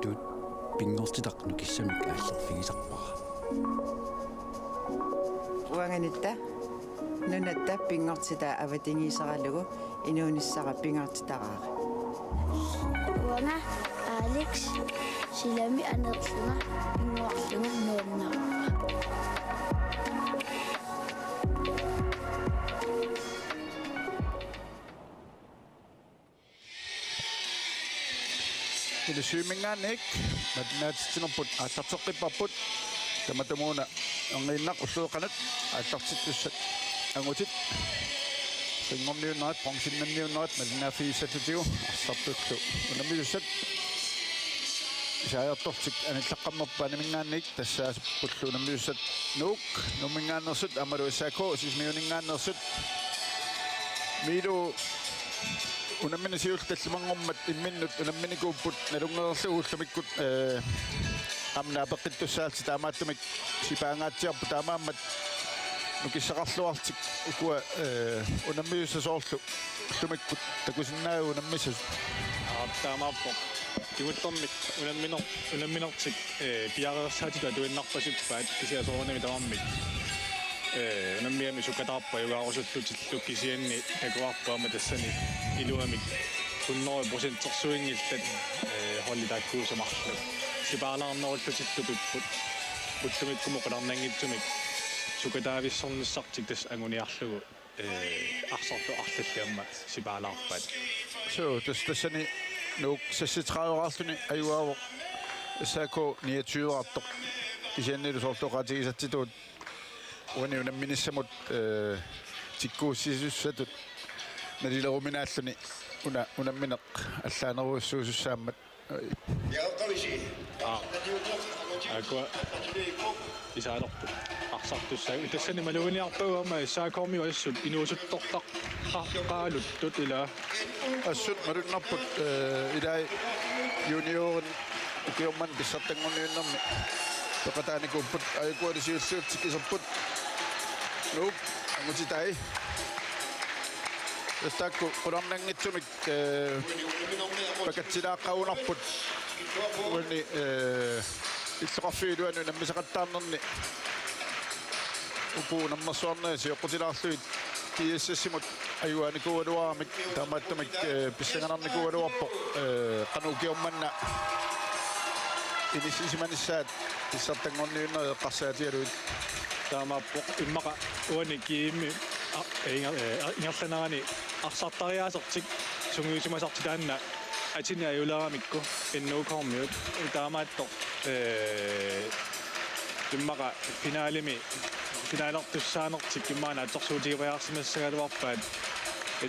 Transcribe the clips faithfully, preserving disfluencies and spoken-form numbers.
Tuut pinngortitaq nukissamik aallerfigisarpara. Uangattaaq nunatta pinngortitaa avatangiiseralugu inuunissara pingaartitaraara. Uanga Alex silami aneerlunga pinnguarlunga nuannaraara. Ilisiumingaanniit malinnaatitsinerput aallarteqqipparput. Tamatumuuna erniinnaq ulluiqanut aallartittussat angutit rinngorniunnerat, bronzennanniunnerat malinnaaffigissallutigu arsartullu unammisussat isaajartortik anillaqqammerput animinngaanniit. Tassaasupullu unammisussat Nuuk Nuumminngaanneersut aammalu S A K Sisimiuninngaanneersut. Miilu unammineq siulleq tallimanngormat imminnut unamminikuupput nalunngereerlugu ullumikkut, ee, aamma naapeqqittussaallutik, taamaattumik sipaangaatsiarput, taamaammat nukissaqarluarlutik ukua, ee, unammisussat soorlu ullumikkut takusinnaaviuk unammisasut? Aap, taamaappoq. Kingullermik unamminer-, unamminertik, ee, piareersaatit atuinnarpasippaat, kisianni soorunami tamarmik, ee, unammigamik sukataarput ajugaarusullutillu, kisianni takuarput aamma tassani iluamik hundrede procentersuinngillat, ee, holdit taakkuusut marluk sipaalaarnerullutillu pipput. Ullumikkumut qularnanngitsumik sukataavissornissartik tassa anguniarlugu, ee, arsartut arlallit aamma sipaalaarpaat. Suu, tas-, tassani Nuuk seksogtredive-raarluni ajugaavoq S A K niogtyve-raartoq. Kisiannili soorlu oqaatigisatsitut uani unamminissamut, ee, tikkuussisussatut nalileruminaalluni una-, unammineq allaanerujussuusussaammat. Aa. Aakkua isaalerput arsartussaagut. Tassani maluginiarpagut aamma S A K-miut assut inuusuttortaqaaluttut ilaa. Assut malunnarput, ee, ilai juniorit ukioq manna pissartanngorniunnermi peqataanikuupput, aajuku siulliullutik iserput. Nuuk angutitai. Taakku qularnanngitsumik, ee, pakatsilaaqagunarput. Uani, ee, illoqarfiup iluani unammisaqattaarnerni uku unammersuarnerit sioqqutilaarlugit G S S-imut ajugaanikuugaluaramik, taamaattumik, ee, pissanganarnikuugaluarpoq, ee, qanoq ukioq manna inissisimanissaat pissartanngorniunnerit eqqarsaatigalugit. Taamaappoq, immaqa uani G M-i, a, inga-, ee, ingerlanerani arsartariaasertik sungiusimasartik taanna atini ajuleramikku N O K-miut, taamaattoq, ee, immaqa finalemi finalertussaanertik immaqa naatsorsuutigiuaarsimassagaluarpaat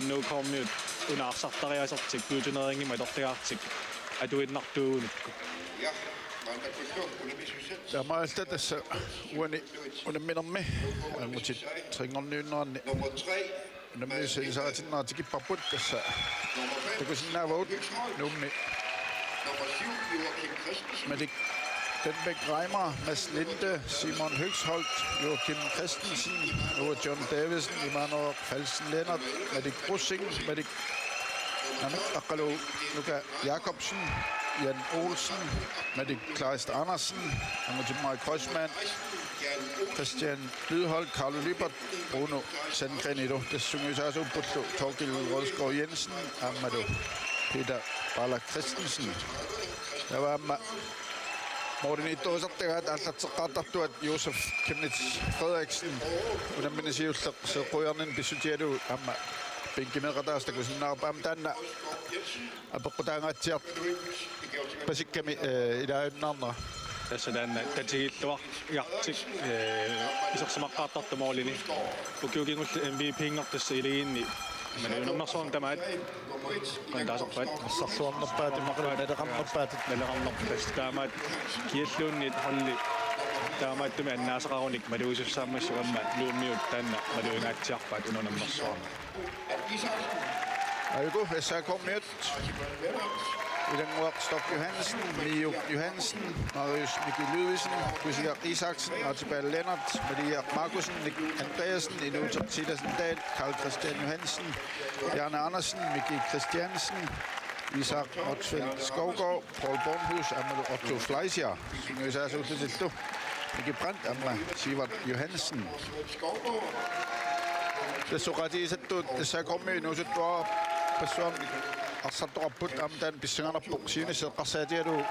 N O K-miut una arsartariaasertik Guutuneeringimut atortagaartik atuinnartuugunukku. Taamaalilluta tassa uani unamminermi angutit trinngorniunneranni unammisut ilisaritinnera tikipparput, tassa takusinnaavagut Nuummi Malik Denbæk Reimer, Mads Linde, Simon Høgsholt, Joachim Christensen, Noah John Davidsen, Immanuel Falsen Lennert, Malik Rosing, Malik Namik Akkalu, Nuka Jakobsen, Jan Olsen, Malik Kleist Andersen, Angutimai Kreuzmann, Christian Lydholt, Carlo Lippert, Bruno Sandgrenilu, tassa sungiusaasuuppullu Torkild Rødskov Jensen aammalu Peter Ballak Christensen. Taava aamma målimiittorisartagaat aallarteqqaartartuat Josef Chemnitz Frederiksen unammineq siulleq seeqquiarninni pissutigalugu aamma bænkimeeqataasut takusinnaavarput, aamma taanna apeqqutaangaatsiarpasikkami, ee, ilaajunnaarnera. Tassa taanna tatigilluarluartik, ee, isersimaqqaartartoq målini. Ukioq kingulleq M V P-nngortoq tassa ilagiinni. Maani unammersuarneq tamaat qanoq taasarpaat. Arsarluarnerpaat, immaqalu naleqarnerpaat. Naleqarnerpaat tassa taamaat kialluunniit holdi taamaattumik annaasaqarunik malugisussaammassuk aamma Nuummiut taanna malugingaatsiarpaat una unammersuarneq. Aajuku S A K-miut: Ilannguaq Stork Johansen, Miuk Johansen, Marius Miki Ludvigsen, Kusiaq Isaksen, Archibald Lennert, Maria Markussen, Nick Andreasen, Inuuteq Silasen Dahl, Karl Christian Johansen, Bjarne Andersen, Miki Christiansen, Isak Motzfeldt Skovgaard, Paul Bornhus, aammalu Otto Fleischer. Sungiusaasuullutillu Miki Brandt aamma Sivert Johansen. Tassa oqaatigisattut S A K-mi inuusuttuarpassuarnik arsartoqarput aamma taanna pissanganarpoq siunissaq eqqarsaatigalugu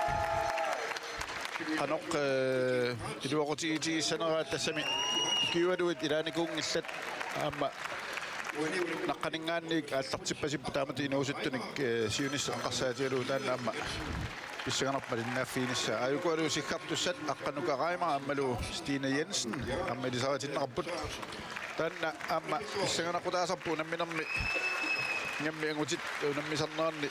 qanoq, eh, iluaqutigiinngissaneraat tassami ukiualuit ilaanikuunngillat aamma naqqaninngaanniit aallartippasipput taamatut inuusuttunik, eh, siunissaq eqqarsaatigalugu taanna aamma pissanganarpoq malinnaaffiginissaa. Aajukualu siggartussat Aqqanuka Reimer aammalu Stine Jensen aamma ilisaritinneqarput. Taanna aamma pissanganaqutaasarpoq unamminermi ingammik angutit unammisarneranni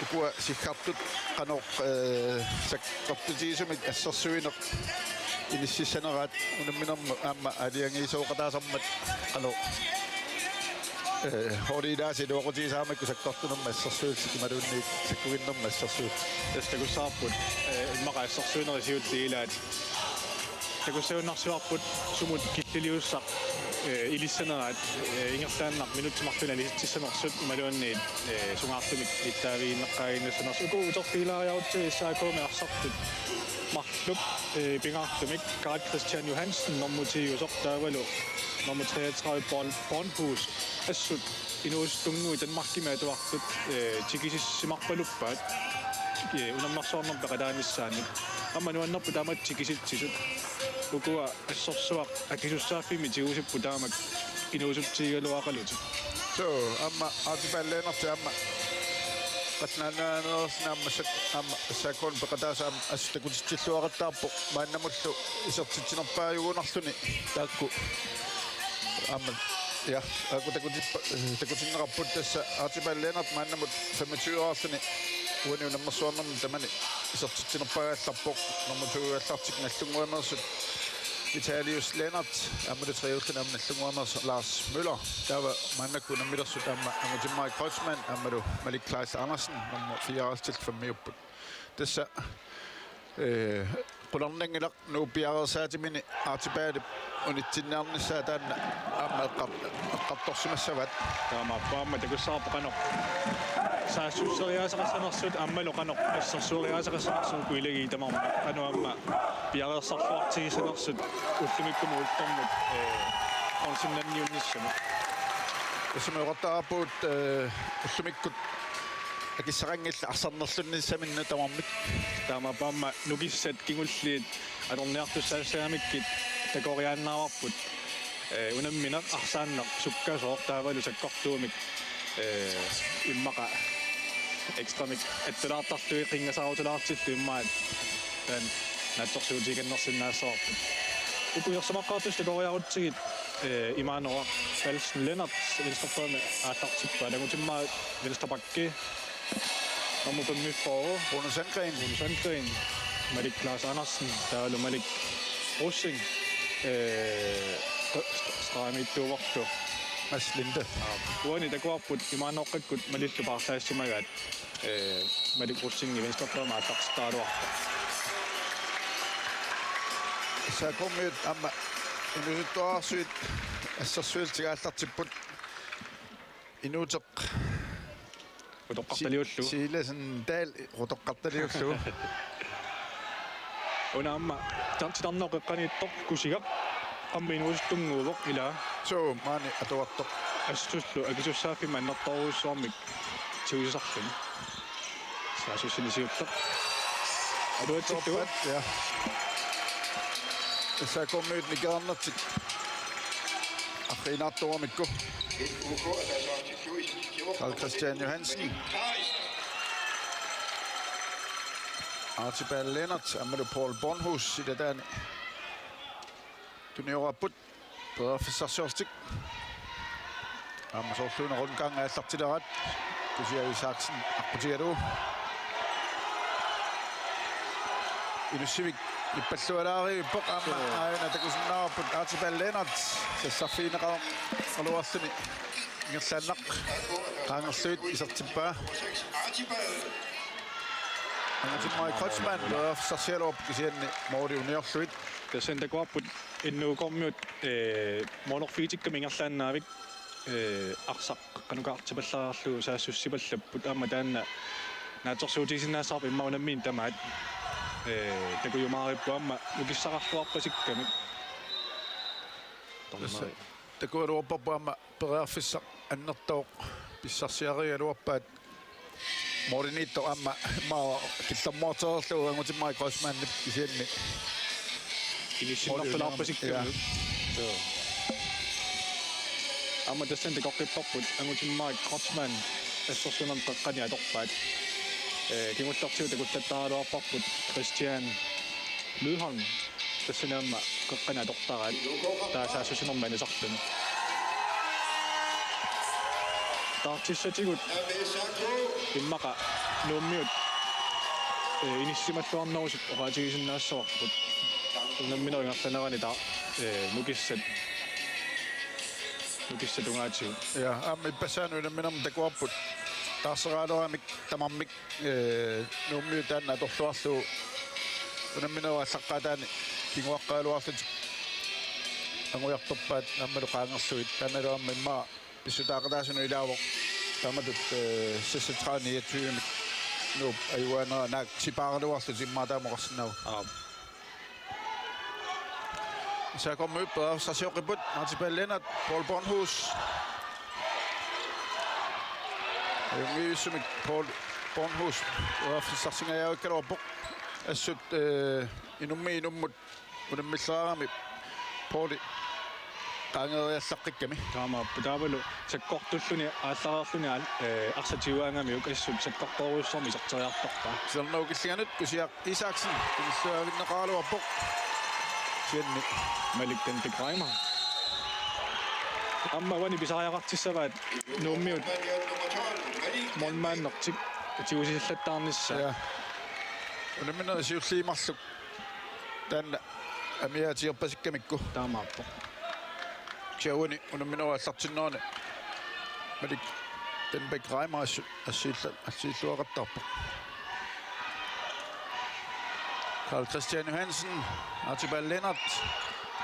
ukua siggartut qanoq, eh, sakkortutigisumik assersuineq inississaneraat unamminermut aamma aalajangiisooqataasarmat qanoq, eh, holdi ilaasa iluaqutigisarmata sakkortunermut assersuillutik imaluunniit sakkuginninnermut assersuillutik. Tassa takussavarput, eh, immaqa assersuinerit siulliit ilaat. Takussagunarsivarput sumut killiliussaq, eh, ilissaneraat, eh, ingerlaannaq minutsit marluk alisitsissanersut imaluunniit, eh, sungaartumik nittaavigineqqaaginnassanersut. Uku uterfigilaariarutsigit S A K-mi arsartut marluk, eh, pingaartumik Karl Christian Johansen normu ti-usoq taavalu normu treogtredive Paul Bornhus assut inuusuttunnguit Danmarkimi atuartut, eh, tikisissimarpaluppaat, eh, unammersuarnermut peqataanissaannik. Aamma nuannerpoq taamatut tikisitsisut. Ukua assorsuaq akisussaaffimmi tigusipput taamak inuusutsigigaluaqalutik. Suu, aamma Archibald Lennert aamma qallunaannaanneerluni aamma sak-, aamma S A K-mi peqataasut aamma assut takutissilluaqattaarpoq maannamullu isertitsinerpaajugunarluni taakku. Aamma, ja, aajuku takutippa-, takutinneqarput tassa Archibald Lennert maannamut femogtyve-raarluni uani unammersuarnermi tamani isertitsinerpaagaallarpoq normu to-uallartik Nagdlunguameersut Vitalius Lennert aammalu tre-ulluni aamma Nagdlunguameersoq Lars Møller. Taava maannakkut unammilersut aamma Angutimmarik Kreutzmann aammalu Malik Kleist Andersen normu fire-raallutillu femmiupput. Tassa, eh, qularnanngilaq Nuup piareersaatimini Archibaldip unitsinniarnissaa taanna aamma eqqar-, eqqartorsimassavaat. Taamaappoq aamma takussavarput qanoq saassusseriaaseqassanersut aammalu qanoq assersueriaaseqassanersut uku ilagiit tamarmik. Qanoq aamma piareersarluartigissanersut ullumikkumut ullormut, eh, qonsinanniunnissamut. Tassami oqartarpugut, eh, ullumikkut akissaqanngillat arsarnerlunnissaminnut tamarmik. Taamaappoq aamma nukissat kingulliit atorniartussaassagamikkit takoriaannaavarput. Eh, unammineq arsaanneq sukkasooq taavalu sakkortuumik, eh, immaqa ekstramik attulaartarlugit qinngasaarutilaartillugu immaqa taanna naatsorsuutigikannersinnaassavarput. Uku isersimaqqaartussat takoriarutsigit, eh, imaanngilaq Falsen Lennert venstrefodmi aallartippaa, Angutimmarik venstre back. Nummer femogfyrre, Rune Sandgreen. Rune Sandgreen. Malik Lars Andersen. Taavalu Malik Rosing. Eh, st-, st-, straamittuuvorlu. Mads Linde. Aa, uani takuarput imaanngillat Malillu paarlaassimagaat. Eh, Malik Rosing venstrefodmi aallartittaraluarpoq. S A K-miut aamma inuusuttuararsuit assersuillutik aallartipput. Inuuteq Qutoqqartaliullugu. Si-, Silasen Dahl qutoqqartaliullugu. Una aamma titarneq qeqqaniittoq Kusigaq aamma inuusuttunnguuvoq ilaa. Suu, maani atuartoq. Assullu akisussaaffimmi annertoorujussuarmik tigusisarluni. Saassussini siulleq. Aluatsittugu. Toppat, ja. S A K-miut nikerarnertik arriinaartuugamikku. Karl Christian Johansen. Archibald Lennert, aammalu Paul Bornhus, ilataani tunioraapput. Periarfissarsiorlutik. Aamma soorluuna rundgang aallartileraat. Kusia Isaksen aqqutigalugu. Inussivik nippallualaarivippoq aamma aajuna takusinnaavarput Archibald Lennert. Sassarfigineqaluarluni ingerlaannaq qaangerlugit isertippaa. Angutimmarik Kreutzmann periarfissarsigaluarpoq kisianni mooli uniorlugit. Tassani takuarput N U K-miut, eh, moornerfigitikkami ingerlaannaavik ee, arsaq qeqqanukaartipallariarlugu saassussipallapput, aamma taanna naatsorsuutigisinnaassavarput immaqa unammineq tamaat, ee, takujumaaripput aamma nukissaqarluarpasikkamik. Tassa dommeri. Takugaluarparput aamma periarfissaq annertooq pissarsiarigaluarpaat målimiittoq aamma immaqa killermuartereerlugu Angutimmarik Kreutzmannip kisianni. Inissinnertulaarpasikkamik. Ja. Joo. Aamma tassani takoqqipparput Angutimmarik Kreutzmann assersuinermi qeqqani atorpaat. Ee, kingullertigut takullattaaraluarparput Christian Lydholm. Tassani aamma qeqqani atortaraat taava saassussinermi anisarluni. Taartissatigut immaqa Nuummiut, ee, inissisimalluarnerusut oqaatigisinnaassavarput. Unamminerup ingerlanerani taava, ee, nukissat, nukissat tungaatigut. Ja, aamma ippassaani unamminermi takuarput taarseraalermata tamarmik, ee, Nuummiut taanna atorluarlugu unamminerup aallaqqaataani kinguaqqagaluarlutik angujartorpaat aammalu qaangerlugit, taannalu aamma immaqa pissutaaqataasunut ilaavoq. Taamatut, ee, seksogtredive niogtyve-mik Nuup ajugaanera naak sipaaraluarlutik immaqa taama oqarsinnaavoq. Aap. S A K-miut periarfissarsioqqipput, Archibald Lennert, Paul Bornhus. Ajunngivissumik Paul Bornhus periarfissarsingajavikkaluarpoq. Assut, ee, inummiit inummut unammilleraangami Pauli qaangeeriallaqqikkami. Taamaappoq, taavalu sakkortulluni aallareerluni aal-, ee, arsaq tiguaangamiuk assut sakkortoorujussuarmik iserteriartorpaa. Titarnerup killinganut Kusiaq Isaksen tunilluavinneqaraluarpoq. Kisianni Malik Denbek Reimer. Aamma uani pisariaqartissavaat Nuummiut målmandertik tigusillattaarnissaa. Ja. Unamminerit siulliit marluk taanna amiaatigerpasikkamikku. Taamaappoq. Kisianni uani unamminerup aallartinnerani Malik Denbek Reimer assut assiilla-, assiilluaqattaarpoq. Carl Christian Johansen, Archibald Lennert,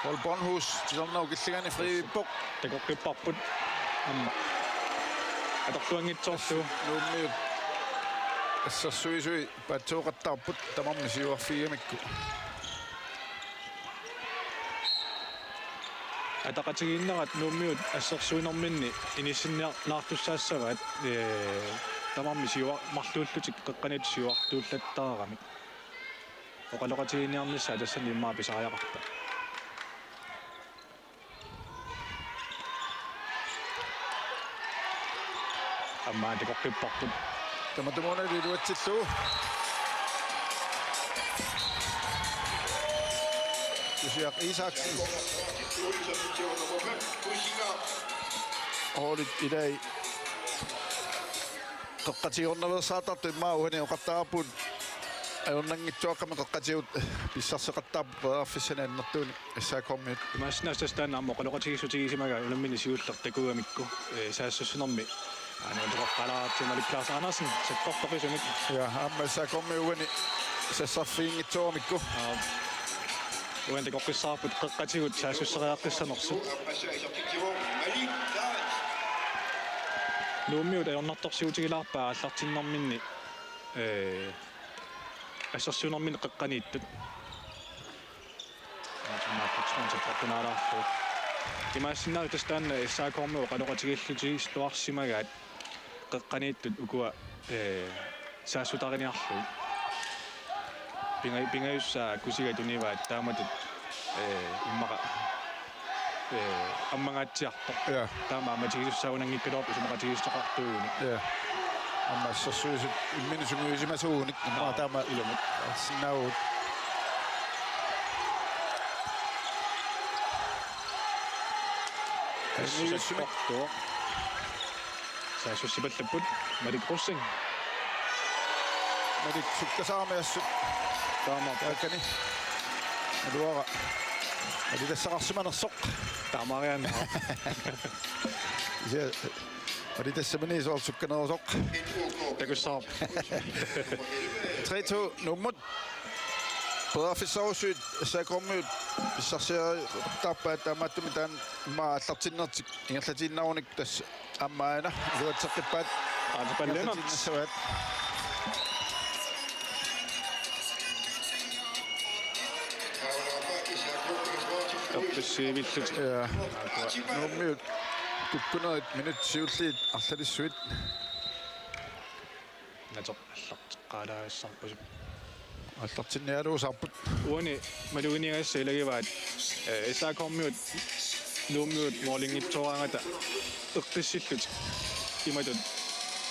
Paul Bornhus, titarnerup killingani friippoq. Takoqqipparput. Aamma atorluanngitsoorlugu. Nuummiut assersuisui paatsooqattaarput tamarmik siuarfigigamikku. Ataqatigiinnerat Nuummiut assersuinerminni inissinniartussaassavaat, ee, tamarmik siuar-, marluullutik qeqqaniittut siuartuullattaaramik. Oqaloqatigiinniarnissaa tassani immaqa pisariaqarpoq. Aamma takoqqipparput. Tamatumuuna iluatsillugu. Kusiaq Isaksen. Holdit ilai qeqqatigiornaveersaartartut immaqa uani oqartarput ajornanngitsuaqqamik qeqqatigut pissarseqattaarput periarfissanik annertuunik S A K-miut. Imaassinnaavoq tassa taanna aamma oqaloqatigiissutigisimagaat unammineq siulleq takugamikku, ee, saassussinermi. Aana toqqaalaartut Malik Claus Andersen, sakkortoqisumik. Ja, aamma S A K-miut uani sassarfiginngitsooramikku. Aap. Uani takoqqissaarput qeqqatigut saassusseriaqqissanersut. Nuummiut ajornartorsiutigilaarpaat aallartinnerminni, ee, assersuinerminni qeqqaniittut. Imaassinnaavoq tassa taanna S A K-miut oqaloqatigiillutilluarsimagaat qeqqaniittut ukua, ee, saassutariniarlugit. Pinga-, pingajussaa Kusiaq tunivaat taamatut, ee, immaqa, ee, ammangaatsiartoq. Ja. Taama ammatigisussaanngikkaluarpoq isumaqatigiissuteqartuugunik. Ja. Aamma assersuisut imminut sungiusimasuugunik immaqa. Aap, taama ilumut. Sinnaavugut. Assut sakkortooq. Saassussipallapput Malik Rosing. Malik sukkasaarami assut. Taamaappoq. Taakani. Aluara. Malitassaqarsimanersoq. Taamaariarluni. Ise. Malitassamini soorlu sukkanerusoq. Takussavarput. Tre to Nuummut. Periarfissarujussuit S A K-kormiut pissarsiariaqartarpaat, taamaattumik taanna immaqa aallartinnertik ingerlatiinnarunik tassa aamma aana iluatseqqippaat. Aatsapaat Lennert. Ingerlatiinnassavaat. Eqqissiivillutik. Ja. Nuummiut kukkunerit minutsit siulliit arlalissuit. Nater allarteqqaalaassaarpasippoq. Allartinnialuusarput. Uani maluginiagassat ilagivaat, eh, S A K-kormiut Nuummiut målinngitsoorangata eqqissillutik. Imatut,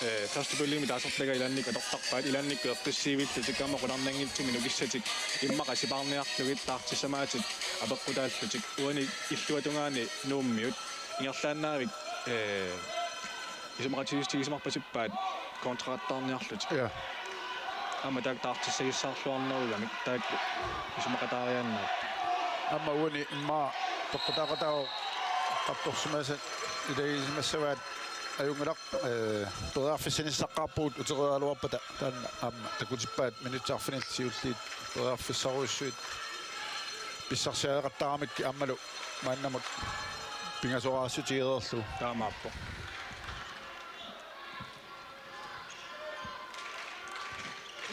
eh, første bølgemi taasartagaa ilaannikkut atortarpaat, ilaannikkut eqqissiivillutik aamma qularnanngitsumik nukissatik immaqa sipaarniarlugit taartissamaatit apeqqutaallutik. Uani illuatungaani Nuummiut ingerlaannavik, eh, isumaqatigiissutigisimapasippaat kontrartaarniarlutik. Ja. Aamma taakku taartissagissaarluarnerugamik taakku isumaqataariaannaat. Aamma uani immaqa peqqutaaqataavoq eqqartorsimasat ilagisimassavaat, ajunngilaq, eh, periarfissanissaqqaarpugut uteriaraluarpata, taanna aamma takutippaat minutsit arfinillit siulliit periarfissarujussuit pissarsiariaqartaramikkit aammalu maannamut pingasoraassutereerlugu. Taamaappoq.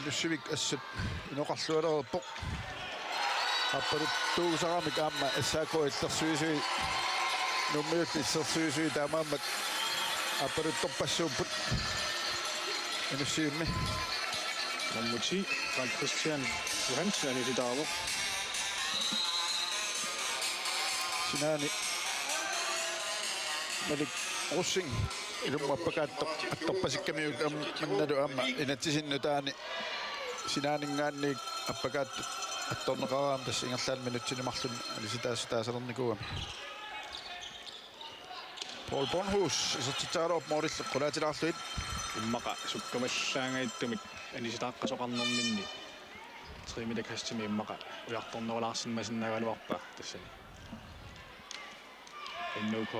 Inussivik assut inoqarlualereerpoq. Aappaluttuusaramik aamma S A K illersuisui, Nuummiut illersuisui taamaammat aappaluttorpassuupput Inussivimmi. Nummer ti, Carl Christian Johansen, anisitaavoq. Sinaani Malik Rosing ilummut appakaattoq attorpasikkamiuk am-, mannalu aamma inatsisinnut taani sinaaninngaanniit appakaattoq attorneqaraangat tassa ingerlaannaq minutsini marlunni anisitaasoq taasalernikuugami. Paul Bornhus isertitseraluarpoq målillu qulaatilaarlugit. Immaqa sukkavallaanngitsumik anisitaaqqasoqarnerminni tre meter kastimi immaqa ujartornerulaarsimasinnaagaluarpaa tassani. N O K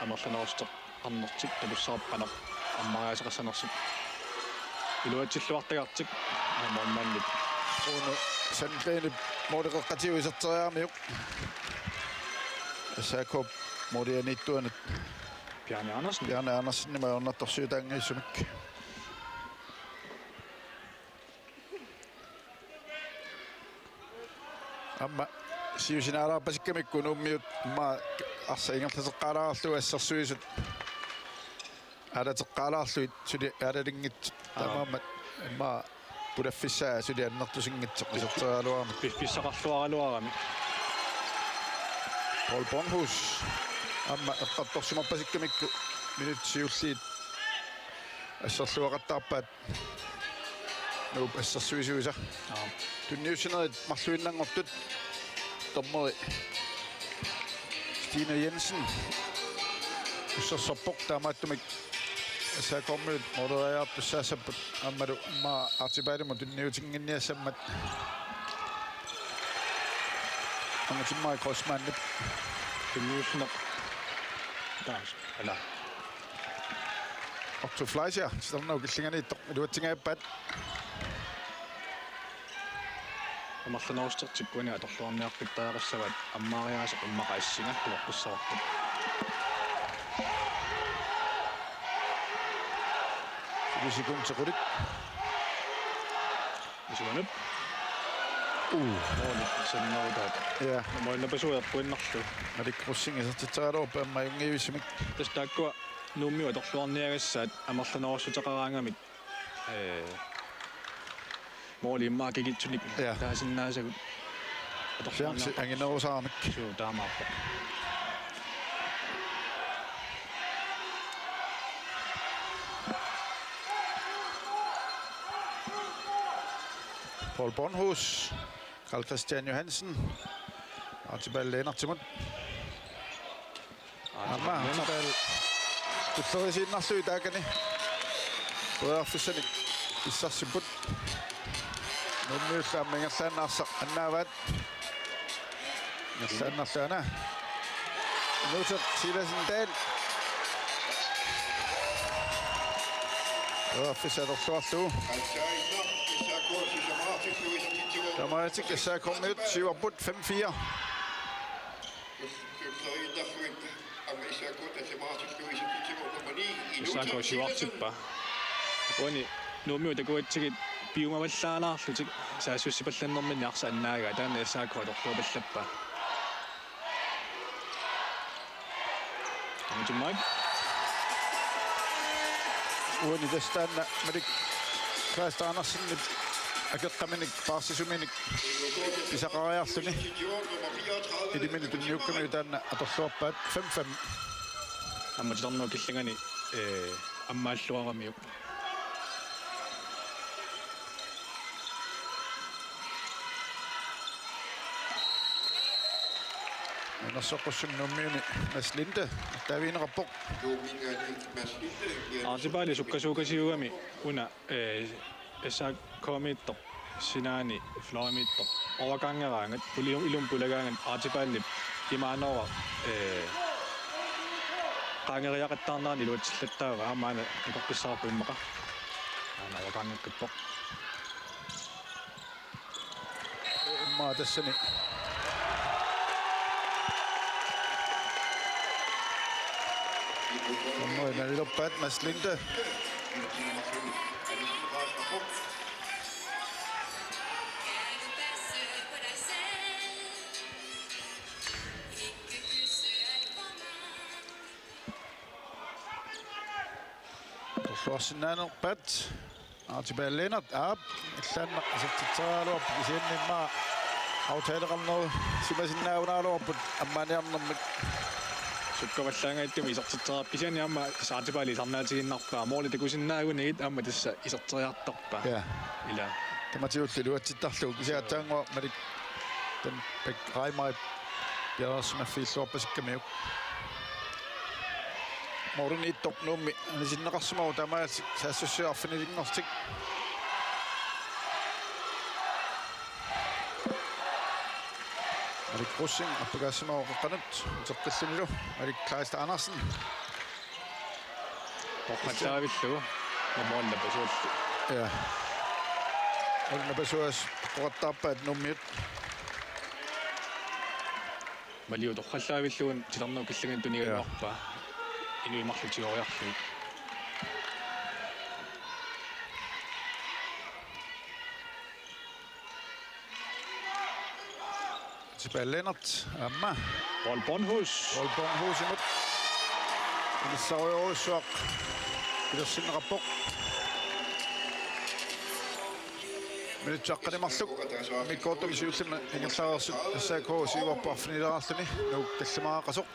amerlanerusoqarnertik takussavarput qanoq ammariaaseqassanersut. Iluatsilluartagartik aamma maannamut. Uno Sandgreenip måleqeqqatigut iserteriaramiuk. S A K-p målianiittuanut Bjarne Andersen. Bjarne Andersenimut ajornartorsiutaanngitsumik. Aamma siusinaalaarpasikkamikku Nuummiut aamma arsaq ingerlateqqaalaarlugu assersuisut aalateqqaalaarlugit suli aalalinngitsut. Aap. Taamaammat aamma pulaffissaa suli annertusinngitsoq iserteriaraluarami. Piffissaqarluaraluarami. Paul Bornhus aamma eqqartorsimarpasikkamikku minutsit siulliit asserluaqattaarpaat. Nuup assersuisuisa. Aap. Tunniussinerit marluinnanngortut. Dommeri Stine Jensen ussersorpoq, taamaattumik S A K-kormiut måleriaartussaassapput aammalu aamma Archibaldimut tunniutinnginniassammat. Angutimmarik Grossmannip tunniussineq. Taas. Ala. Otto Fleischer, Sitarnau killinganiittoq iluatsingajappaa. Amerlanerusoqarnertik uani atorluarniarpittariaqassavaat ammariaaseq immaqa assinga iluaqqussarput. Suli sekundit qulit. Isuanup. Uu. Måli, sannerutaat. Ja. Måli napasuerpuinnarlu. Malik Rosing isertitseraluarpoq aamma ajunngivissumik. Tassa taakkua Nuummiut atorluarniagassaat amerlanerusoqaraangamik. Ee, måli immaqa kikitsunik. Ja. Taasinnaasagut. Chance anginerusaramik. Suu, taamaappoq. Paul Bornhus, Carl Christian Johansen, Archibald Lennartimut. Aamma Archibald kulleriisiinnarlugit taakani periarfissanik pissarsipput. Nuummiullu aamma ingerlaannaq arsaq annaavaat. Ingerlaannarlugu aana. Inuuteq Silasen Dahl. Periarfissaq atorluarlugu. Taamaalillutik S A K-miut siuarput fem fire. S A K siuartippaa. Uani Nuummiut takuatsigit piumavallaalaarlutik saassussipallannerminni arsaq annaagaat, taanna S A K atorluapallappaa. Aamma tummaik. Uani tassa taanna Malik Kleist Andersenip akeqqaminik paarsisuminik pisaqariarluni. Iliminut tunniukkamiuk taanna atorluarpaat fem fem. Aamma titarnerup killingani, ee, ammaalluaramiuk. Nunarsuarmi Nuummiuni Mads Linde taavigineqarpoq. Artipali sukkasuukasiugami una, eh, S A K-miittoq sinaani fløjmiittoq overgangeraangat, puli-, ilumut pulagaangat Artipalip imaanera, eh, qaangeriaqattaarnerani iluatsillattaarpoq, aamma aana takoqqissaarpoq immaqa. Aana overgangeqqippoq. Immaqa tassani. Aamma nalilerpaat Mads Linde. Torluarsinnaanerpaat. Artipal Lennert, aap, illaannaq isertitseriaraluarpoq, kisianni immaqa aftaleqarnerusimasinnaagunaraluarput ammaaniarnermik. Sukkavallaangajattumi isertitseriarpaa, kisianni aamma tassa Artipali isernaatigiinnarpaa, måli takusinnaagunigit aamma tassa iserteriartarpaa. Ja. Ila. Tamatigut iluatsittarlugu, kisianni aatsaannguaq Malik, taanna Bæk Reimarip piareersimaffiilluarpasikkamiuk. Målimiittoq Nuummi anisinneqarsimavoq, taamaalillutik saassussiat arfinilinngorlutik. Malik Rosing appakaassimavoq qeqqanut uteqqillunilu. Malik Kleist Andersen. Torrallaavillugu. Målip napasuallu. Ja. Målip napasuasoq oqartarpaat Nuummiut. Maliu torrallaavillugu titarnerup killingani tunigaluarpaa. Inuit marluk tigoriarlugit. Artipal Lennert, aamma. Paul Bornhus. Paul Bornhusimut. Inissarujorujussuaq pilersinneqarpoq. Minutsit aqqaneq marluk immikkoortumi siullimmik ingerlareersut S A K siuarput arfinileraarluni, Nuuk tallimaaqasoq.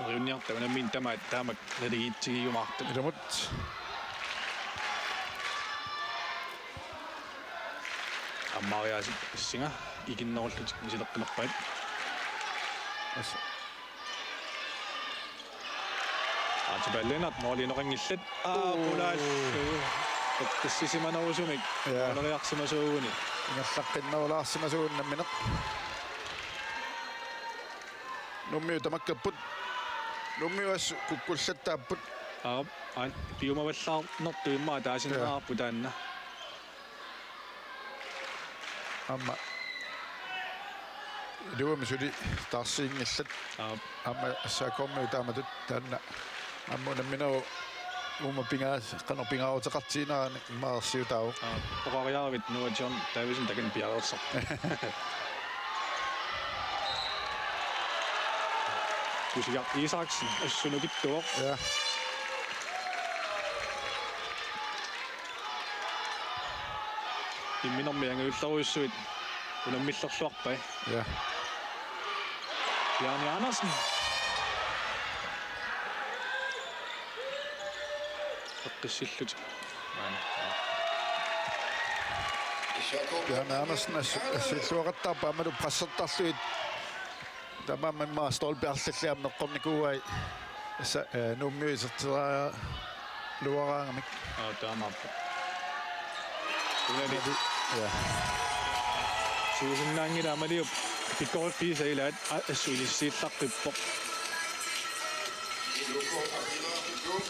Neriunniarta unammineq tamaat taamak naligiitsigiumaartut. Ilumut. Ammariaasip issinga ikinnerullutik misileqqilerpaat. As. Artipal Lennert målinoqanngillat. Aa, oo, pulaallu. Eqqissisimanerusumik. Ja. Måleriarsimasuuguni. Ingerlaqqinnerulaarsimasuuguni nammineq. Nuummiut tamakkerput. Nuummiut assut kukkullattaapput. Aap, aat, piumavallaarnertut immaqa taasinnaavarput taanna. Aamma. Iluamik suli taarsiinngillat. Aap. Aamma S A K-miut taamatut taanna. Aamma unamminerup uuma pingaa-, qanoq pingaaruteqartigineranik immaqa ersiutaavoq. Aap, oqariaravit Noah John Davidsen takanna piareersarpoq. Kusiaq Isaksen assut nukittuvoq. Ja. Imminormi angajullerujussuit unammillerluarpai. Ja. Bjarne Andersen. Eqqissillutik. Bjarne Andersen ass-, assilluaqattaarpaa aammalu pressertarlugit. Tamanna immaqa stolpe arlallit aamma eqqornikuuai. Tassa, eh, Nuummiut iserteriaraluaraangamik. Aa, taamaappoq. Unali. Ja. Siusinnaanngilaq Maliup pikkoriffiisa ilaat, a-, assut inissiillaqqippoq.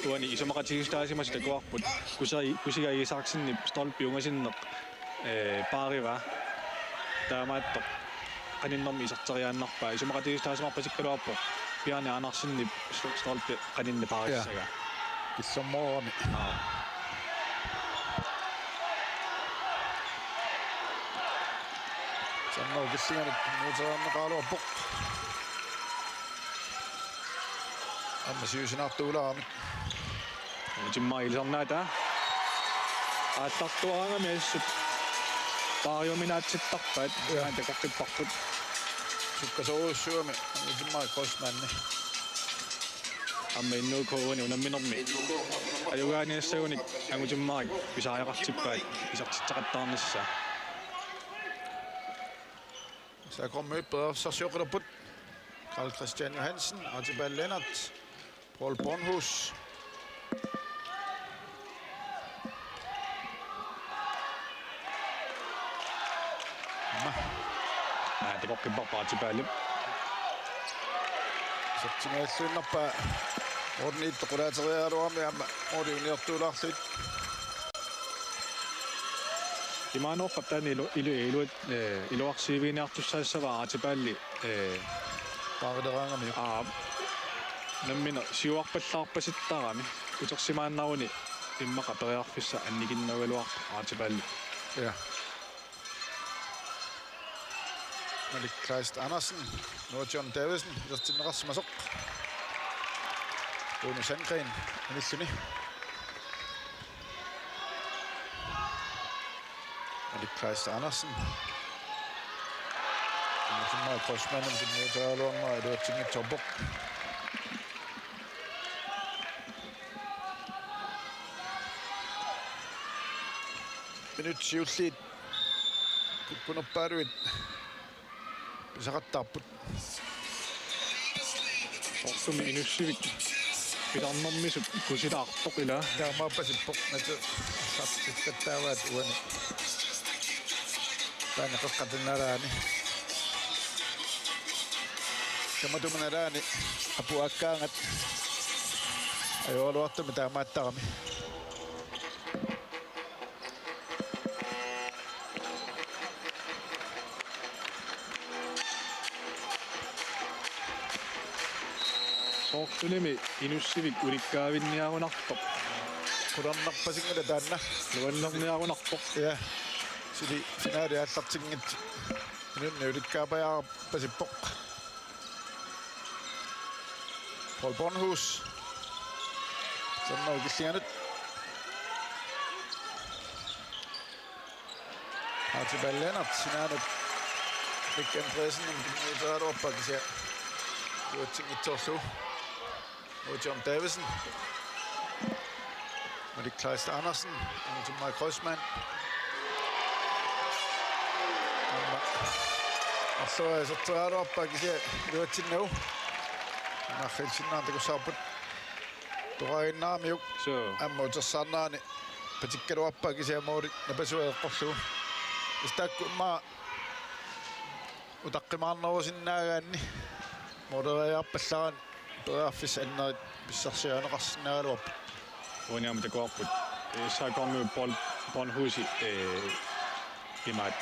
Uani isumaqatigiissutaasimasut takuarput. Kusi-, Kusiga Isaksenip stolpi ungasinneq, eh, paarivaa. Taamaattoq qaninnermik iserteriaannarpaa. Isumaqatigiissutaasimarpasikkaluarpoq Bjarne Andersenip st-, stolpi qaninneq paarissagaa. Ja. Illermoorami. Aa. Sanna ukilliganut nuuteriarneqaraluarpoq. Aamma siusinaartuulaarami. Angutimmarik ilisarnaataa. Aallartuaraangami assut paariuminaatsittarpaat. Ja. Aamma takoqqipparput. Sukkasoorujussuugami Angutimmarik Kreutzmanni. Aamma N O K-uni unamminermi ajugaaniassagunik Angutimmarik pisariaqartippaat isertitseqattaarnissaa. S A K-rmiut periarfissarsioqqilerput. Karl Christian Johansen, Archibald Lennert, Paul Bornhus. Aamma. Aa, takoqqipparput Archibaldip. Isertitsingajalluinnarpaa Morten Iittoq qulaateriaraluarami aamma Morten uniortuulaarluit. Imaanngorpat taanna ilu-, ilu-, ilu-, eh, iluarsiiviginiartussaassavaa Archibaldip, eh, paarileraangamiuk. Aa, nammineq siuarpallaarpasittarami. Utersimaannaruni immaqa periarfissaq annikinnerugaluarpoq Archibaldip. Ja. Malik Kleist Andersen, Noah John Davidsen, isertinneqarsimasoq. Rune Sandgren, anilluni. Malik Kleist Andersen. Angutimmarik Kreutzmannimut tunniuteriaraluarnera iluatsinngitsoorpoq. Minutsit siulliit kukkunerpaaluit pisaqattaarput. Soorlumi Inussivik pisarnermisut kusilaartoq ilaa. Taamaappasippoq natu sartittattaavaat uani. Taanna qeqqata nalaani. Tamatuma nalaani apuakkaangat ajoraluartumik taamaattarami. Soorlumi Inussivik ulikkaavinniarunartoq. Qularnarpasinngilaq taanna. Nuannerniarunarpoq. Ja. Suli finaali aallartinngitsoq. Inunnik ulikkaapajaarpasippoq. Paul Bornhus. Sanna ukilliganut. Archibald Lennert, sinaanut Nick Andreassen, tunniuteriaraluarpaa kisianni iluatsinngitsoorlugu. Noah John Davidsen. Malik Kleist Andersen, Angutimmarik Kreutzmann. Aamma arlua iserteriaraluarpaa kisianni iluatsinnagu. Aamma arrilsinnaarnikuusaarput. Toqaginnaramiuk. Suu. Aamma utersaarnerani patikkaluarpaa kisianni mooli napasua eqqorlugu. Istakku immaqa utaqqimaarnerusinnaagaanni mooleriarpallaarani periarfissat annerit pissarsiarineqarsinnaagaluarput. Uani aamma takuarput. Eh, S A K-rmiut Paul Bornhusi, eh, imaat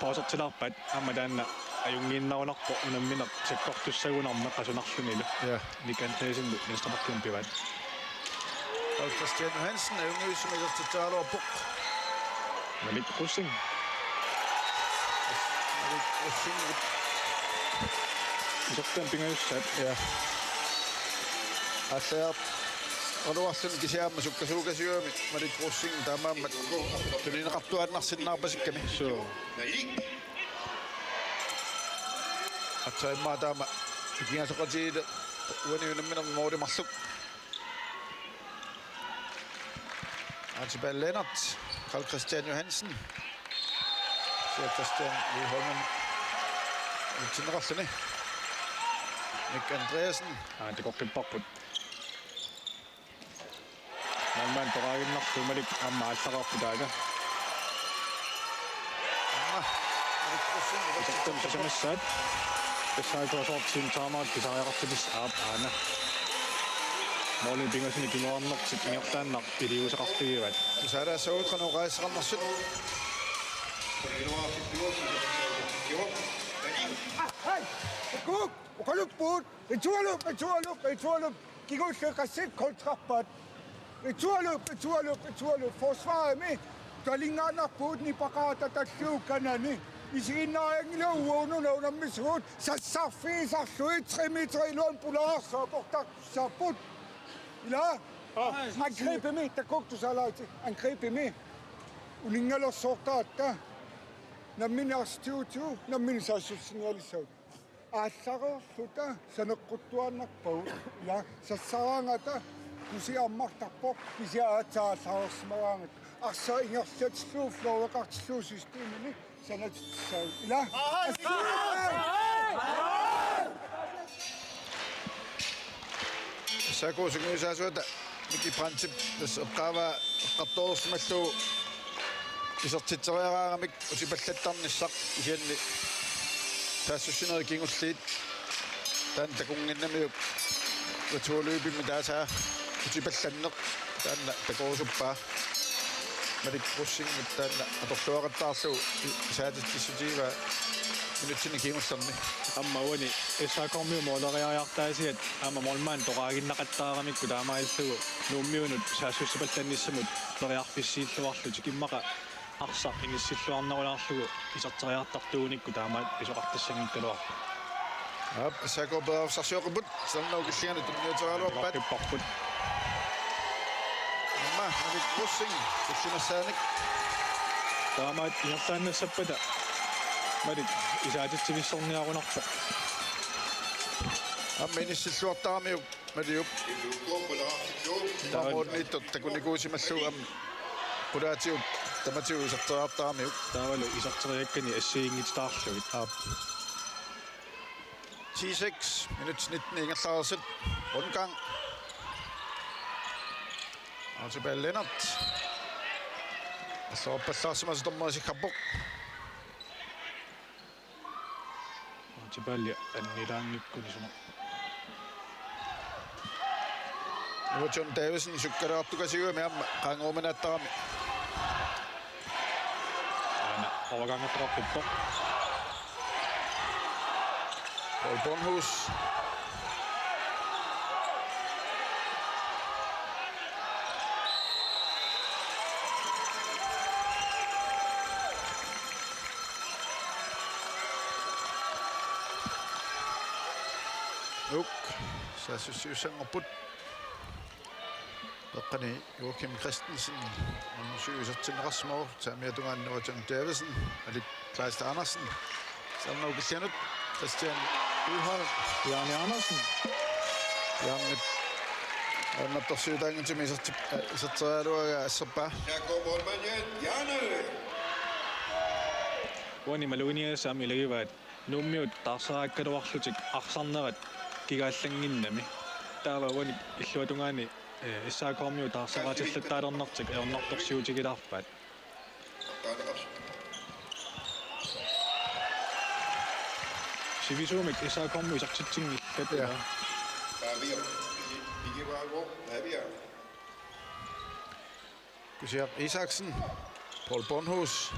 pausertilaarpaat aamma taanna ajunngiinnarunarpoq unammineq sakkortussagunarmat qasunarlunilu. Ja. Nick Andreassen venstrebackimut pivaat. Carl Christian Johansen, ajunngivissumik isertitseriaraluarpoq. Malik Rosing. Malik Rosing. Isertitani pingajussaat. Ja. Aallajaaraluarluni kisianni aamma sukkasuukasiugami Malik Rosing taamaammat tunineqartuaannarsinnaarpasikkami. Suu. Aatsaat immaqa taama ikigasoqatigiilluta uani unamminermi mooli marluk. Archibald Lennert, Carl Christian Johansen. Kisianni Christian Lydholmimut iluatsinneqarluni. Nick Andreassen. Aa, takoqqipparput. Målmand toqaginnarlugu Malik aamma aallaqarpoq taanna. Aamma. Isertitani sisamassaat. S A K soorlu timeout pisariaqartippoq aap aana. Målini pingasuni kinguarnertik ingerlaannaq iliuuseqarfigivaat. Tusaalaassaagut qanoq oqaaseqarnersut. Hej! Kuk! Oqaluppugut! Ritualup, ritualup, ritualup! Kingulleq qassit koltrarpaat. Ritualup, ritualup, ritualup. Forsvarimi talingaannarpugut nipaqaata talliukkanani. Isiginnaarianngilagut uununa unammisugut sassarfigisarlugit tre meter iluan pulaarsa aportartussaapput. Ila? Angribimi, takuuk tusaalaarlutit. Angribimi. Uninngalersoortaratta. Nammineq arsiutigut, nammineq saassussinialissagut. Aallareerluta saneqquttuaannarpagut. Ila sassaraangata kusiammartarpoq kisianni aatsaat aallareersimagaangata. Arsaq ingerlatillugu fløjeqartillugu systemini sanatitsissavat. Ila. S A K sungiusaasuata Miki Brandtip tassa eqqaavaa eqqartoreersimallugu isertitseriaraaramik utipallattarnissaq kisianni saassussinerit kingulliit taanna takunnginnamiuk returløbimi taasaa utipallanneq taanna takorusuppaa. Malik Rosingip taanna atorluaqattaarlugu isaatitsissutigivaa minutsini kingullerni. Aamma uani S A K-miut måleriartaasiat aamma målmand toqaaginnaqattaaramikku taamaalillugu Nuummiunut saassussipallannissamut periarfissiilluarlutik immaqa arsaq inissilluarnerulaarlugu iserteriartartuunikku taamaat pisoqartassanngikkaluarpoq. Aap, S A K periarfissarsioqqipput, Sernau Killinganut tunniuteriaraluarpaat. Qipparput. Aamma, Malik Rosing, tulliussaanik. Taamaat ingerlaannassappata Malik isaatitsivissorniarunarpoq. Aamma inissilluartaramiuk Maliup. Taava. Taamaanniittoq takunikuusimallugu aamma qulaatigut tamatigut iserteriartaramiuk. Taavalu iserteriakkani assigiinngititaarlugit. Aap. T seks, minut nitten ingerlareersut. Rundgang. Archibald Lennert. Assorpallaarsimasoq dommeri sikkarpoq. Archibald annilaanngikkunik suna. Nuka John Davidsen sukkalaartukasiugami aamma qaangeruminaattarami. Aana overgangertoqarpoq. Paul Bornhus. Nuuk, saassussiussanngorput. Peqqani Joachim Christensen, unsiusertinneqarsimavoq, saamiata tungaanut Nuka John Davidsen, Alik Kleist Andersen, Sernau Killinganut, Christian Byholm. Bjarne Andersen. Bjarne. Aamma torsiutaanngitsumik iserti-, eh, iserteriaraluaraa asserpaa. Jakob Holmanien, Bjarne. Uani maluginiagassat aamma ilagivaat Nuummiut taarseraakkaluarlutik arsarnerat kigaallannginnami. Taava uani illuatungaani, eh, S A K-miut taarseraatilluttaalernertik ajornartorsiutigilaarpaat. Sivisuumik S A K-miut isertitsinngillat. Ja. Pavia. Pavia. Kusiaq Isaksen, Paul Bornhus.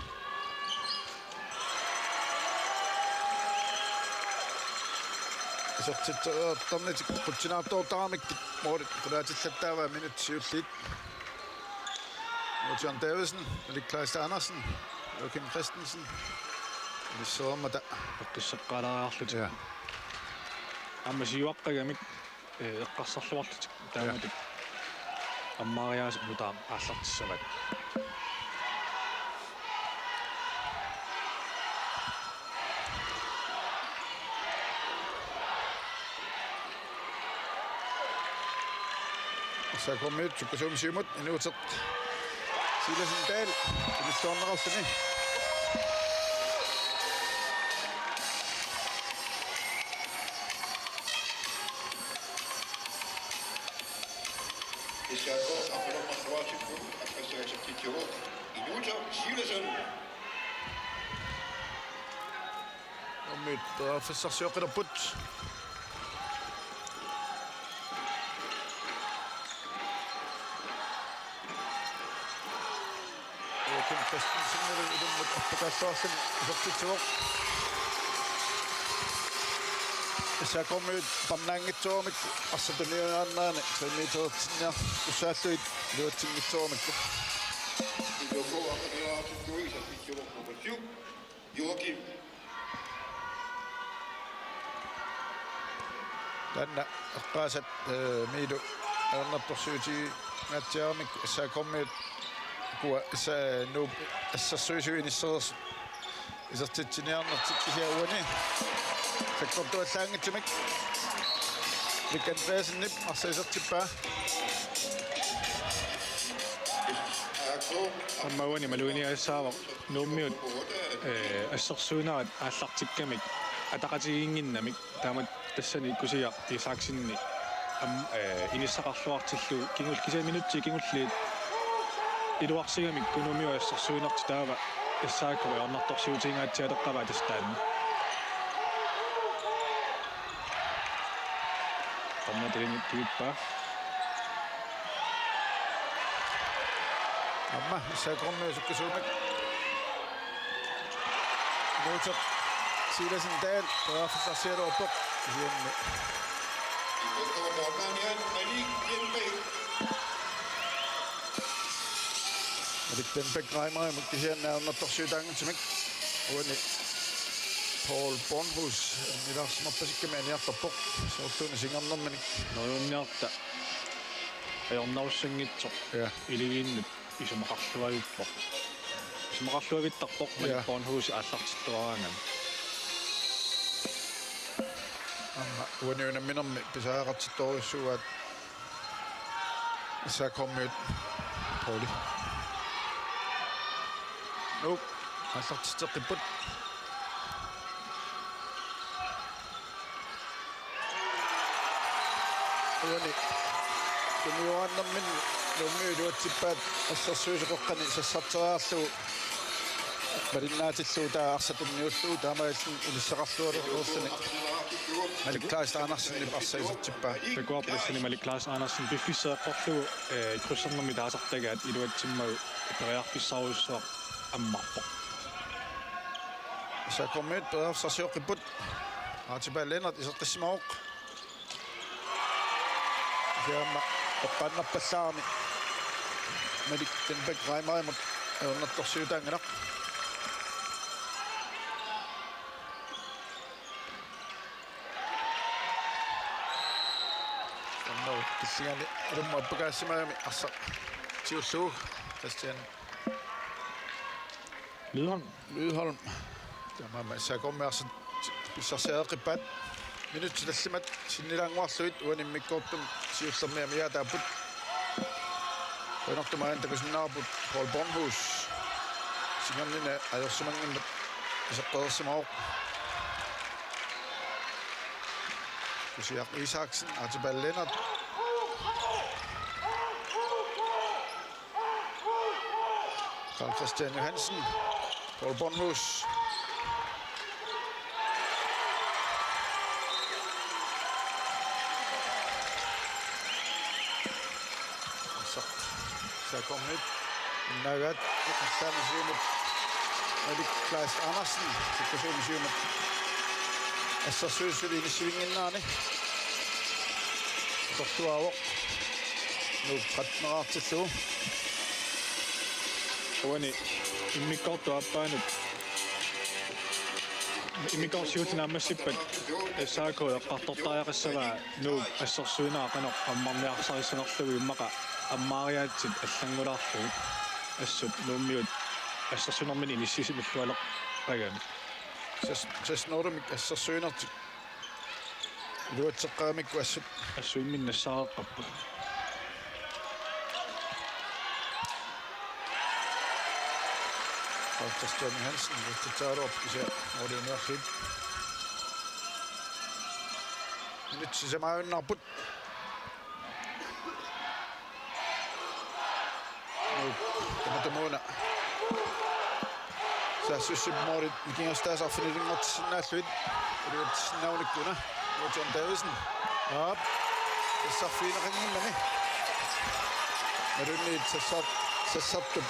Isertitsereertarnitik qutsinaartoortaramikkit målit qulaatillattaavaa minutsit siulliit. Nuka John Davidsen, Alik Kleist Andersen, Joachim Christensen. Ilissereermata. Eqqisseqqaalaariarlutik. Ja. Aamma siuaqqagamik. Eh, eqqarsarluarlutik taamatut. Ja. Ammaariaaseq nutaaq aallartissavaat. S A K-miut sukkasuumik siumut inuuseq Silasen Dahl, ilissuarneqarluni. S A K, aqqaluarmarluarsikkut, aqqassaassaqqitsigu, inuuseq Silasen. Nuummiut periarfissarsioqqilerput. Kristensenillu ilinnut appakaalluarluni isertitsivoq. S A K-miut parnaanngitsoormata arsaq tunniunnaarnerani tre meterertinniartussaallugit iluatsinngitsoormata. Joakim. Taanna eqqaasat, eh, Miilu ajornartorsiutigingaatsiaramikku S A K-miut ukua S A Nuup assersuisui inissereersut isertitsiniarnertik kisianni uani sakkortuallaanngitsumik. Mik Andreassenip arsaq isertippaa. Aamma uani maluginiagassaavoq Nuummiut, eh, assersuinerat aallartikkamik ataqatigiinnginnamik, taamatut tassani Kusiaq Isaksenip am-, eh, inissaqarluartillugu kingul-, kisianni minutsit kingulliit iluarsigamikku Nuummiut assersuinertik, taava S A K ajornartorsiutigingaatsialeqqaavaa tassa taanna. Aamma taanna tuippaa. Aamma S A K-miut sukkasuumik. Nuuteq Silasen Dahl periarfissarsigaluarpoq. Kisianni Malik Stenbæk Reimerimut kisianni ajornartorsiutaanngitsumik. Uani Paul Bornhus annilaarsimarpasikkami aniartarpoq. Soorluuna singernerminik. Nununniarta ajornarussanngitsoq. Ja. Iligiinnut isumaqarluavippoq. Isumaqarluavittarpoq, ja, Malik Bornhus aallartittuaraangami. Aamma uani unamminermi pisariaqartittorujussuuaat S A K-miut Pauli. Nuuk aallartitseqqipput. Uani tunniuaannarmin Nuummiut iluatsippaat assersuisoqeqqani sassarteriarlugu malinnaatillugu taava arsaq tunniullugu taamaalilluni inissaqarluareerluni Malik Kleist Andersenip arsaq isertippaa. Takuarput tassani Malik Kleist Andersen piffissaq eqqorlugu, eh, krydsernermik taasartagaat iluatsimmagu periarfissarujussuaq ammarpoq. S A K-miut periarfissarsioqqipput. Archibald Lennert isertissimavoq. Kisianni aamma eqqaannarpallaarami Malik Stenbæk Reimerimut ajornartorsiutaanngilaq. Aamma killingani ilummut appakaassimagami arsaq siullugu Christian Lydholm. Lydholm. Taamaammat S A K-miut arsaq pissarsiareqqippaat. Minutsit tallimat sinnilaannguarlugit uani immikkoortumi siullermik amigaataapput. Qujanartumik aajuna takusinnaavarput Paul Bornhus. Singernini ajorsimanngimmata iseqqereersimavoq. Kusiaq Isaksen, Archibald Lennert. Carl Christian Johansen, Paul Bornhus. Arsaq S A K-miut. Innaagaat, Allanut siumut Malik Kleist Andersen, sukkasuumik siumut assersuisut inissivinnginnerani. Tortuaavoq. Nuuk tretten-eraartillugu. Uani immikkoortup aappaanut. Immikkoortoq siulleq naammassippat S A K eqqartortariaqassavaa Nuup assersuinera qanoq ammarniarsarissanerlugu immaqa ammaariaatsit allanngulaarlugit assut Nuummiut assersuinermini inissisimillualeqagamik. Ses-, seksten-erumik assersuinertik iluatseqqagamikku assut. Assut imminnut nassaareqqapput. Carl Christian Johansen, iluatsitseriaraluarpoq kisianni målimiunniarlugu. Minutsit sisamaajunnaarput. Nuuk, tamatumuuna. Saassussipput målit nikingassutaasa arfinilinngortissinnaallugit. Iluatsissinnaagunikku una. Nuuk John Davidsen. Aap. Sassarfigineqanngimmani. Malunnarpoq sassar-, sassartup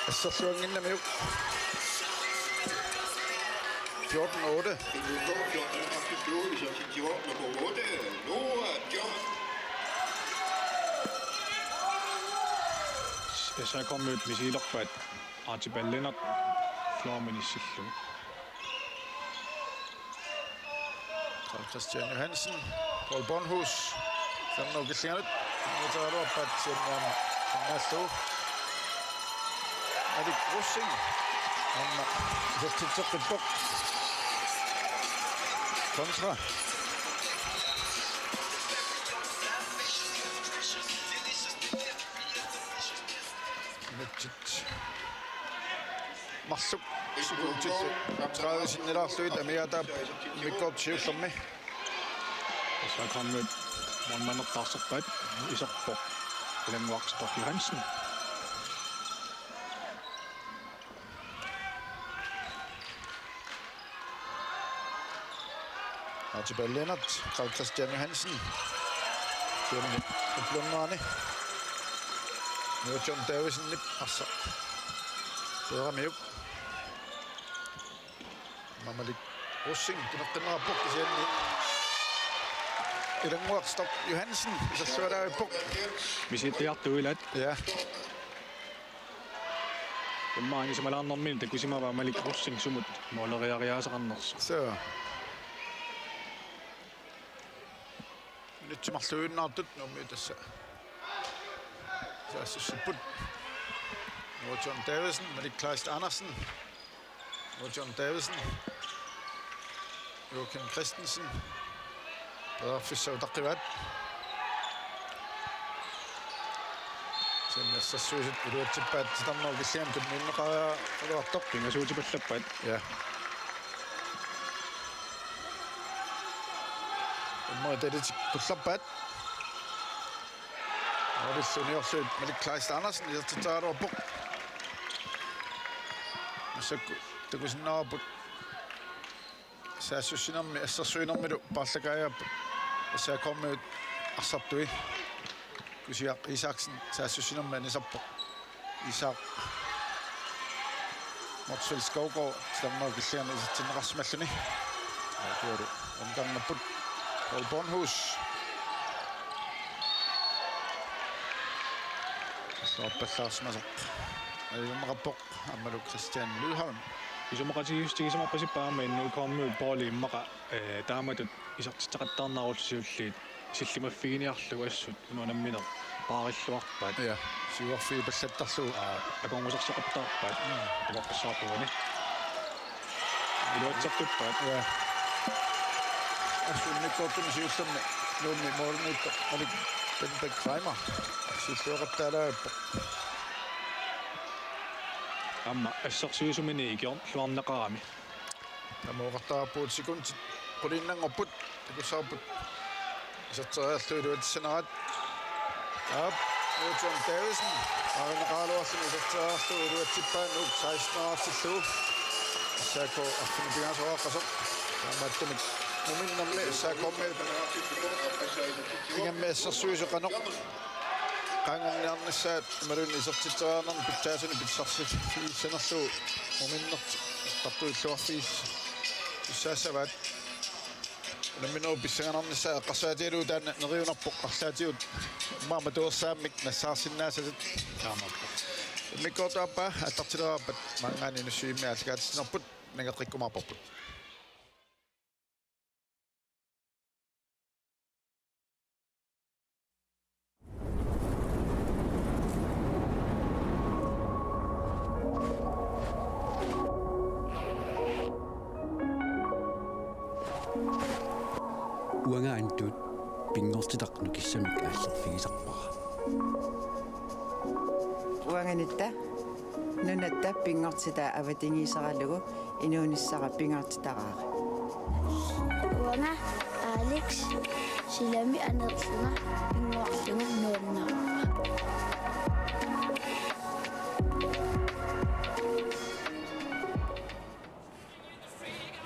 Assersuannginnamiuk. Fjorten otte. S A K-miut misigilerpaat Archibald Lennert flormini sillu. Carl Christian Johansen, Paul Bornhus, Fernando Gillianut, Mutaruappat Siamniam, Nasu, Alik Rosing, Anna, Zertitsoqippoq, kontra. Minutsit marluk sekuntit tredive sinnilaarlugit amigaataap immikkoortut siullermi. S A K-miut målmandertaarserpaat, iserpoq Ilannguaq Storch Johansen. Archibald Lennert, Carl Christian Johansen. Siumut uplunnaani. Nuup John Davidsenip arsaq peeramiuk. Malik Rosing, pineqqinnerarpoq kisianni. Ilannguaq Storch Johansen, isersualaarpoq. Misiliartuilat. Ja. Immaqa isimalaarnermini takusimavaa Malik Rosing sumut måleriariaaseqarnersoq. Suu. Minutsit marluinnartut Nuummiut tassa saassussipput. Nuup John Davidsen, Malik Kleist Andersen. Nuup John Davidsen. Joachim Christensen. Periarfissaq utaqqivaat. Sen assersuisut iluatsippaat Titarnerup Killingip tunniunneqareeraluartoq. Pingasuutipallappaat. Ja. Immaqa talitik tullerpaat. Arillu uniorluit Malik Kleist Andersen isertitseraluarpoq. Massakkut takusinnaavarput saassussinermi assersuinermilu paarlakaajapput S A K-miut arsartui. Kusiaq Isaksen saassussinermi anisarpoq. Isak Motzfeldt Skovgaard, Titarnerup Killingermi isertinneqarsimalluni. Akuaru omgangnapput. Paul Bornhus. Soorpallaarsimasoq. Ajunneqarpoq, aammalu Christian Lydholm. Isumaqatigiissutigisimarpasippoq aamma N O K-miut Pauli immaqa, eh, taamatut isertitseqattaarneq ullusiulliit sillimaffiginiarlugu assut unammineq paarilluarpaat. Ja, siuarfigipallattarlugu. Aa, akornusarsoqattaarpaat. Mm. Takoqqissaarpugani. Iluatsartuppaat. Ja. Assut immikkoortuni siullermi Nuummi målimiittoq Malik Benbæk Reimer. Silluaqattaalaapput. Aamma assersuisumini ikiorluarneqarami. Tamoortarput sekundit quliinnanngorput, takussavarput iserteriarlugu iluatsissanerat. Aap, Newton Davidsen. Aarineqaraluarluni iserteriarlugu iluatsippaa Nuuk seksten-ertillugu. S A K arfineq-pingaasoraqqasoq. Taamaattumik muminnermi S A K-mi ingammik assersuisut qanoq qaangerniarnissaat imaluunniit isertitseriarnermi pitsaasunik pissarsifigissanerlugu muminnertik eqqartuilluarfigissavaat. Unamminerup pissanganarnissaa eqqarsaatigalugu taanna neriunarpoq arlaatigut maama tuersaammik nassaarsinnaasatit. Taamaappoq. Immikkoortut aappaa aallartileraappat maanngaanniit Nuussuarmi aallakaatitsinerput nangeqqikkumaarparput. Uanga Antut pinngortitaq nukissamik aallerfigisarpara. Uanga Nitta nunatta pinngortitaa avatangiiseralugu inuunissara pingaartitaraara. Uanga Alex, silami aneerlunga pinnguarlunga nuannaarpara.